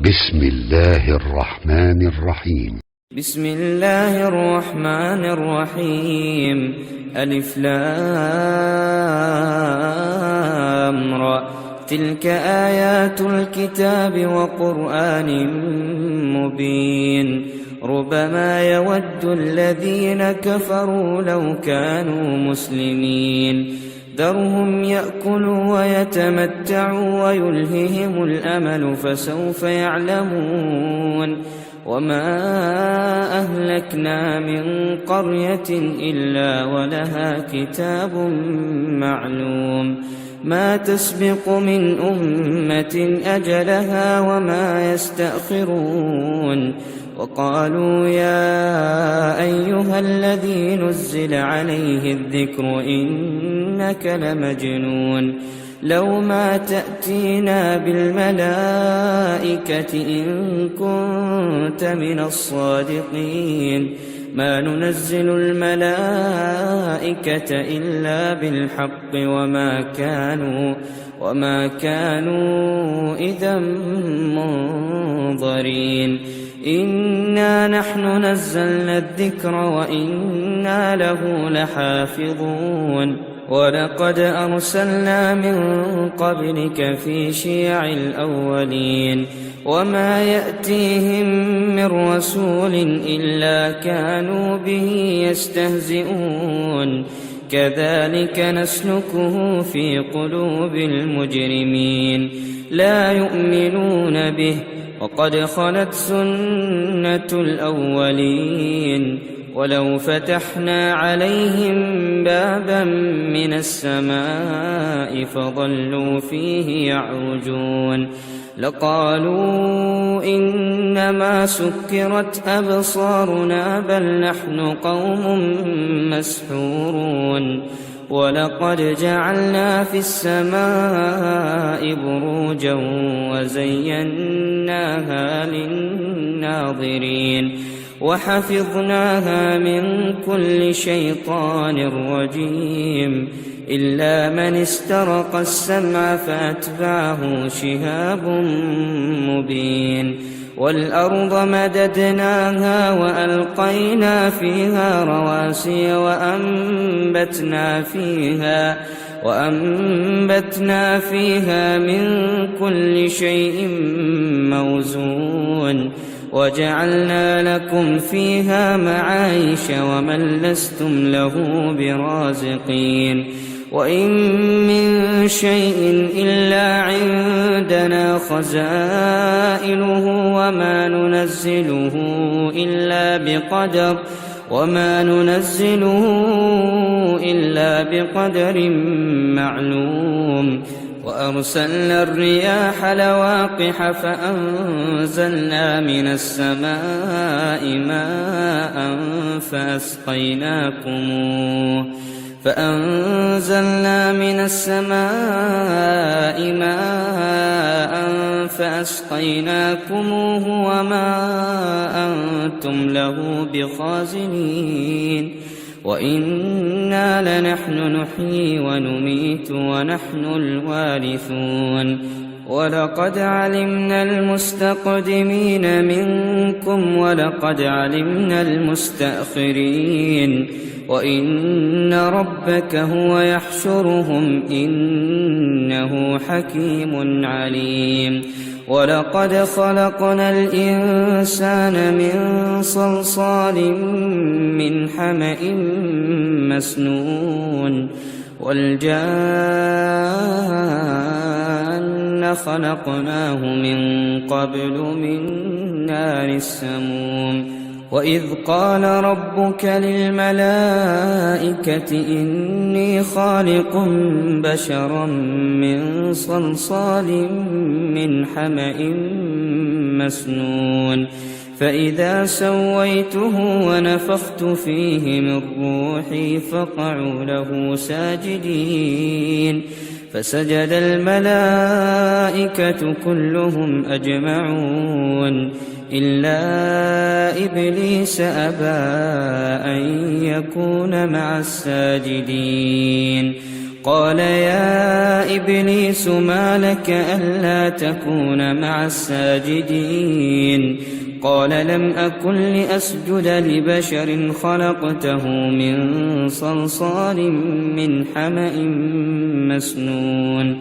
بسم الله الرحمن الرحيم. بسم الله الرحمن الرحيم. ألف لام را. تلك آيات الكتاب وقرآن مبين. ربما يود الذين كفروا لو كانوا مسلمين. ذرهم يأكلوا ويتمتعوا ويلههم الأمل فسوف يعلمون. وما أهلكنا من قرية إلا ولها كتاب معلوم. ما تسبق من أمة أجلها وما يستأخرون. وقالوا يا أيها الذي نزل عليه الذكر إنك لمجنون. لو ما تأتينا بالملائكة إن كنت من الصادقين. ما ننزل الملائكة إلا بالحق وما كانوا إذا منظرين. إنا نحن نزلنا الذكر وإنا له لحافظون. ولقد أرسلنا من قبلك في شيع الأولين. وما يأتيهم من رسول إلا كانوا به يستهزئون. كذلك نسلكه في قلوب المجرمين. لا يؤمنون به وقد خلت سنة الأولين. ولو فتحنا عليهم بابا من السماء فظلوا فيه يعرجون لقالوا إنما سكرت أبصارنا بل نحن قوم مسحورون. ولقد جعلنا في السماء بروجا وزيناها للناظرين وحفظناها من كل شيطان رجيم إلا من استرق السمع فأتبعه شهاب مبين. والأرض مددناها وألقينا فيها رواسي وأنبتنا فيها من كل شيء موزون. وجعلنا لكم فيها معايش ومن لستم له برازقين. وإن من شيء إلا عندنا خزائنه وما ننزله إلا بقدر معلوم. وأرسلنا الرياح لواقح فأنزلنا من السماء ماء فأسقيناكموه وما أنتم له بخازنين. وإنا لنحن نحيي ونميت ونحن الوارثون. ولقد علمنا المستقدمين منكم ولقد علمنا المستأخرين. وإن ربك هو يحشرهم إنه حكيم عليم. ولقد خلقنا الإنسان من صلصال من حمأ مسنون. والجان خلقناه من قبل من نار السموم. وإذ قال ربك للملائكة إني خالق بشرا من صلصال من حمأ مسنون. فإذا سويته ونفخت فيه من روحي فقعوا له ساجدين. فسجد الملائكة كلهم أجمعون إلا إبليس أبى أن يكون مع الساجدين. قال يا إبليس ما لك ألا تكون مع الساجدين قال لم أكن لأسجد لبشر خلقته من صلصال من حمأ مسنون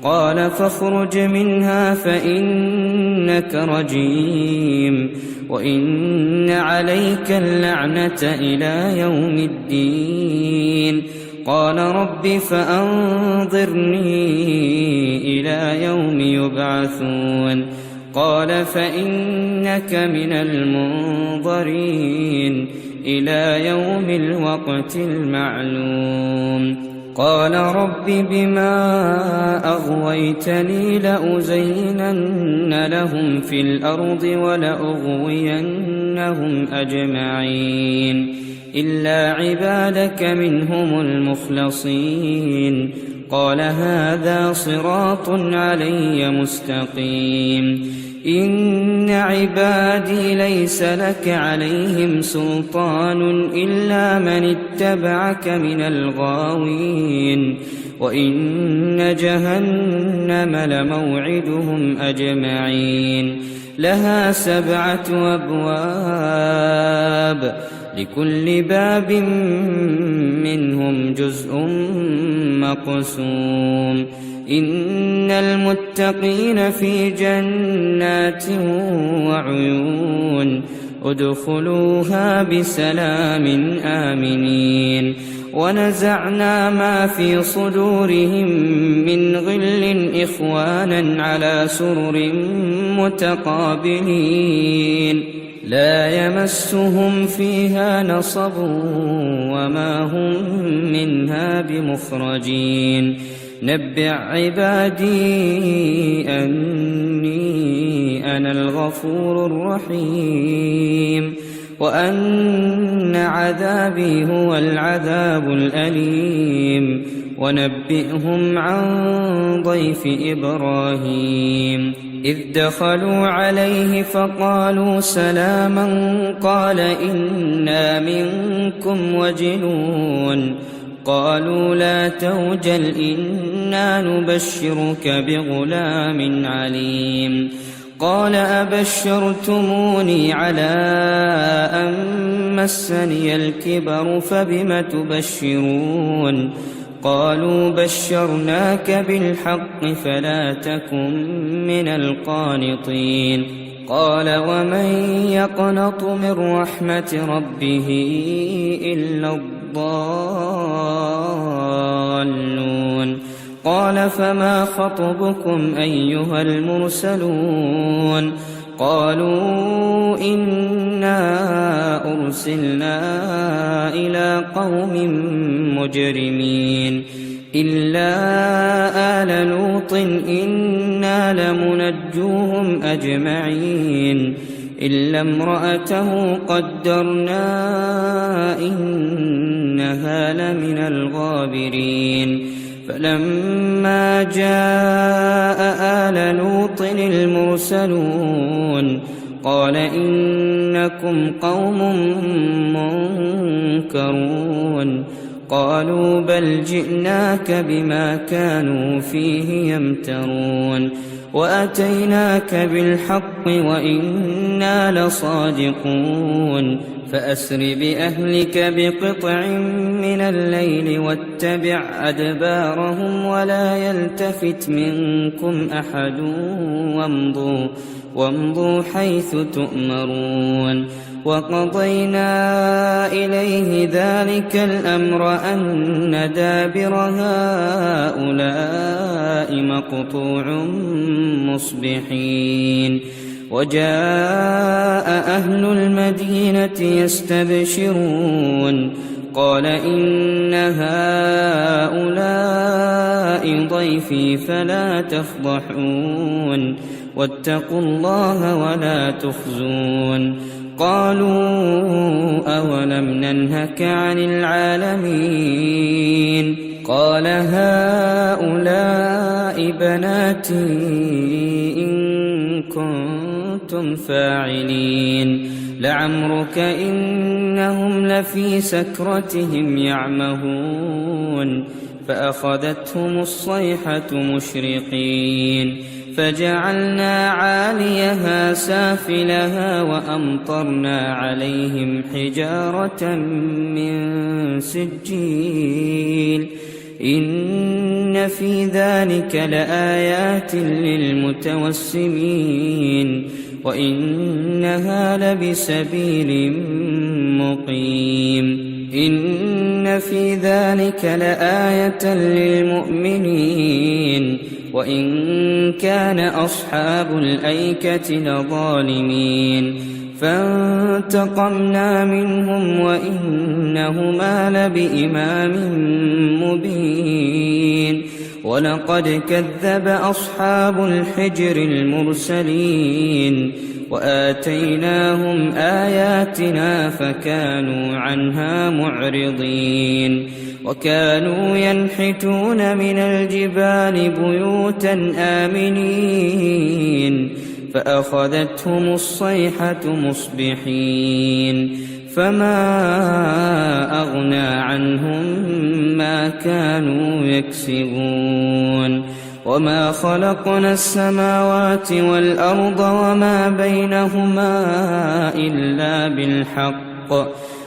قال فاخرج منها فإنك رجيم وإن عليك اللعنة إلى يوم الدين قال رب فأنظرني إلى يوم يبعثون قال فإنك من المنظرين إلى يوم الوقت المعلوم قال رب بما أغويتني لأزينن لهم في الأرض ولأغوينهم أجمعين إلا عبادك منهم المخلصين قال هذا صراط علي مستقيم إن عبادي ليس لك عليهم سلطان إلا من اتبعك من الغاوين وإن جهنم لموعدهم أجمعين لها 7 أبواب لكل باب منهم جزء مقسوم إن المتقين في جنات وعيون ادخلوها بسلام آمنين ونزعنا ما في صدورهم من غل إخوانا على سرر متقابلين لا يمسهم فيها نصب وما هم منها بمخرجين نبئ عبادي أني أنا الغفور الرحيم وأن عذابي هو العذاب الأليم ونبئهم عن ضيف إبراهيم إذ دخلوا عليه فقالوا سلاما قال إنا منكم وجلون قالوا لا توجل إنا نبشرك بغلام عليم قال أبشرتموني على أن مسني الكبر فبم تبشرون قالوا بشرناك بالحق فلا تكن من القانطين قال ومن يقنط من رحمة ربه إلا الضالون قال فما خطبكم أيها المرسلون قالوا إنا أرسلنا إلى قوم مجرمين إلا آل لوط إنا لمنجوهم أجمعين إلا امرأته قدرنا إنها لمن الغابرين فلما جاء آل لوط المرسلون قال إنكم قوم منكرون قالوا بل جئناك بما كانوا فيه يمترون وأتيناك بالحق وإنا لصادقون فأسر بأهلك بقطع من الليل واتبع أدبارهم ولا يلتفت منكم أحد وامضوا حيث تؤمرون وقضينا إليه ذلك الأمر أن دابر هؤلاء مقطوع مصبحين وجاء أهل المدينة يستبشرون قال إن هؤلاء ضيفي فلا تفضحون واتقوا الله ولا تخزون قالوا أولم ننهك عن العالمين قال هؤلاء بناتي إن كنتم فاعلين لعمرك إنهم لفي سكرتهم يعمهون فأخذتهم الصيحة مشرقين فجعلنا عاليها سافلها وأمطرنا عليهم حجارة من سجيل إن في ذلك لآيات للمتوسمين وإنها لبسبيل مقيم إن في ذلك لآية للمؤمنين وإن كان أصحاب الأيكة لظالمين فانتقمنا منهم وإنهما لبإمام مبين ولقد كذب أصحاب الحجر المرسلين وآتيناهم آياتنا فكانوا عنها معرضين وكانوا ينحتون من الجبال بيوتا آمنين فأخذتهم الصيحة مصبحين فما أغنى عنهم ما كانوا يكسبون وما خلقنا السماوات والأرض وما بينهما إلا بالحق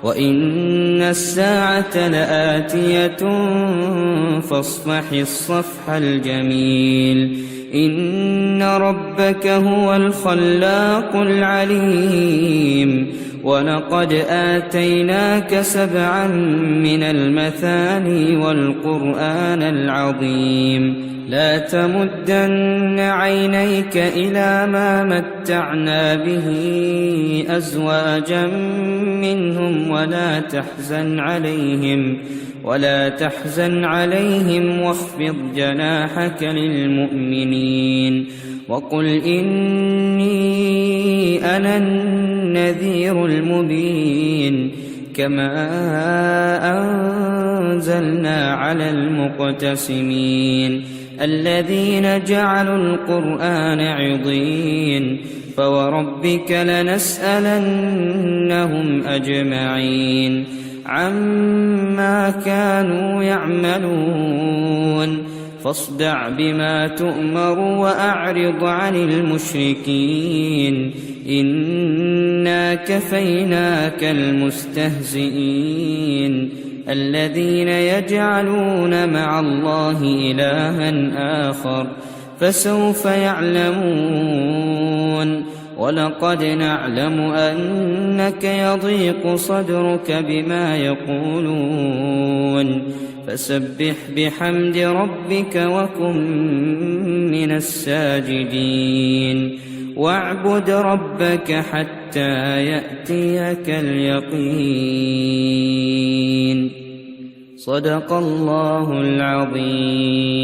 وإن الساعة لآتية فاصفح الصفح الجميل إن ربك هو الخلاق العليم ولقد آتيناك 7 من المثاني والقرآن العظيم لا تمدن عينيك إلى ما متعنا به أزواجا منهم ولا تحزن عليهم واخفض جناحك للمؤمنين وقل إني أنا النذير المبين كما أنزلنا على المقتسمين الذين جعلوا القرآن عضين فوربك لنسألنهم أجمعين عما كانوا يعملون فاصدع بما تؤمر وأعرض عن المشركين إنا كفيناك المستهزئين الذين يجعلون مع الله إلها آخر فسوف يعلمون ولقد نعلم أنك يضيق صدرك بما يقولون فسبح بحمد ربك وكن من الساجدين واعبد ربك حتى يأتيك اليقين صدق الله العظيم.